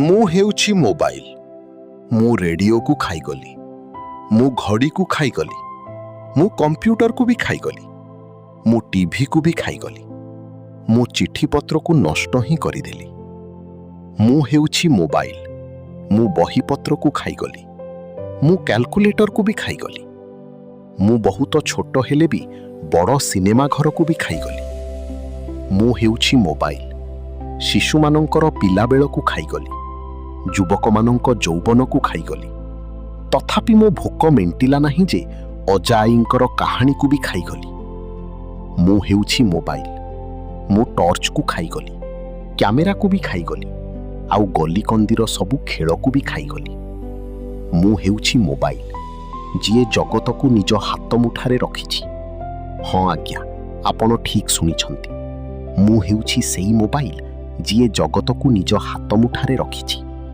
ମୁଁ ହେଉଛି ମୋବାଇଲ। ମୁଁ ରେଡିଓକୁ ଖାଇଗଲି। ମୁଁ ଘଡ଼ିକୁ ଖାଇଗଲି। ମୁଁ କମ୍ପ୍ୟୁଟରକୁ ବି ଖାଇଗଲି। ମୁଁ ଟିଭିକୁ ବି ଖାଇଗଲି। ମୁଁ ଚିଠିପତ୍ରକୁ ନଷ୍ଟ ହିଁ କରିଦେଲି। ମୁଁ ହେଉଛି ମୋବାଇଲ। ମୁଁ ବହିପତ୍ରକୁ ଖାଇଗଲି। ମୁଁ କ୍ୟାଲକୁଲେଟରକୁ ବି ଖାଇଗଲି। ମୁଁ ବହୁତ ଛୋଟ ହେଲେ ବି ବଡ଼ ସିନେମା ଘରକୁ ବି ଖାଇଗଲି। ମୁଁ ହେଉଛି ମୋବାଇଲ। ଶିଶୁମାନଙ୍କର ପିଲାବେଳକୁ ଖାଇଗଲି। ଯୁବକମାନଙ୍କ ଯୌବନକୁ ଖାଇଗଲି। ତଥାପି ମୋ ଭୋକ ମେଣ୍ଟିଲା ନାହିଁ ଯେ ଅଜା ଆଈଙ୍କର କାହାଣୀକୁ ବି ଖାଇଗଲି। ମୁଁ ହେଉଛି ମୋବାଇଲ। ମୁଁ ଟର୍ଚ୍ଚକୁ ଖାଇଗଲି, କ୍ୟାମେରାକୁ ବି ଖାଇଗଲି, ଆଉ ଗଲିକନ୍ଦିର ସବୁ ଖେଳକୁ ବି ଖାଇଗଲି। ମୁଁ ହେଉଛି ମୋବାଇଲ, ଯିଏ ଜଗତକୁ ନିଜ ହାତ ମୁଠାରେ ରଖିଛି। ହଁ ଆଜ୍ଞା, ଆପଣ ଠିକ୍ ଶୁଣିଛନ୍ତି। ମୁଁ ହେଉଛି ସେଇ ମୋବାଇଲ, ଯିଏ ଜଗତକୁ ନିଜ ହାତ ମୁଠାରେ ରଖିଛି।